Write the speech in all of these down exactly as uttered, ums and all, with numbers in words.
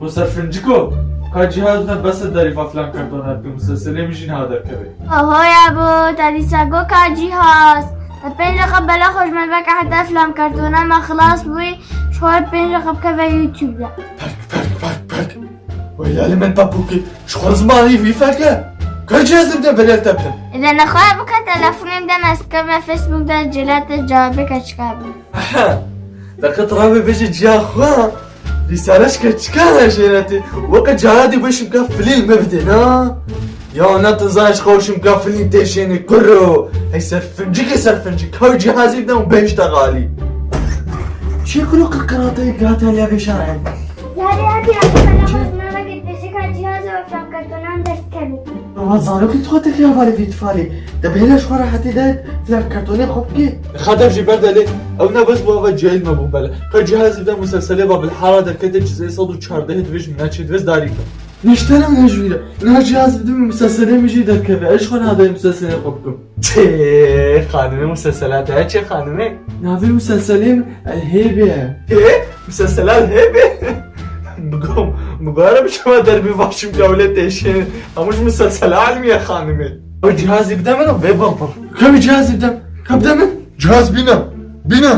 Serfinciko, ka cîhaz ne bes e derî va filan kartona dikim, museselê min jî niha derkeve. Oho ya bo, te dîsa got ka cîhaz. Te pênc reqeb bela xwe ji me veke heta filan kartona me xilas bûyî, ji xwe pênc reqeb keve YouTube de. Perk, perk, perk, perk. Wey lalê min papûkê, ji xwe zimanî vî feke. Ka cîhazê min de berê te bidim. Ede nexwe bike telefonê min de me bikeve Facebook de cêlate cewabê keçika bim. Deqet rabe bêje ciya xwe. Rîsale ji keçika ne jêretê. Weke cayadî bê şimka filîl me bidê na. Ya ne tu zaniş xwe şimka filîl têşênê kuro. Hey serfincikê serfincik. Hew cihazî bide û bêhişte xalî. Çi kuro qirqirate gata ya vêşan. Yarı yarı yaptı bela xwe ji me veke pêşika cîhazê û filan kartonan derkeve. Ama zarokê tu xwe tekiya valê vî tifalê. De bêhna ji xwe rehetî de filan kartonê xwe bikê. Xedef jî berde lê. Ew ne bes bû ava cahil me bû bele. Ka cihazî de museselê va bilhara derkete çizê sed û çardeh divê ji min çê divê darî ke. Niştene ne jûre. Na cihazî de museselê min jî derkeve. Ez ji xwe nadayê museselê xwe bikim. Çê xanimê musesela te çê xanimê? Navê museselê min El Hêbê ye. Ê? Musesela El Hêbê? Bigom, bigara bi şema derbî başim kewlê têşê. Hemû ji musesela elmiye xanimê. O cihazî bide min û vê bal bal. Ka bi cihazî bide min. Ka bide min. Cihaz bîne. Bîne.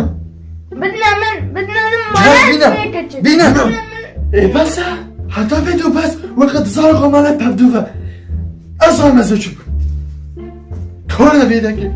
Bidine min, bidine min Cihaz mala bîne. ez vê keçin. Bîne. Bidine min. Ê bes e. Heta vê do bes. Weke dizar xwe mala pevdû ve. Ez zan ez çi. Kar ne vê dengê.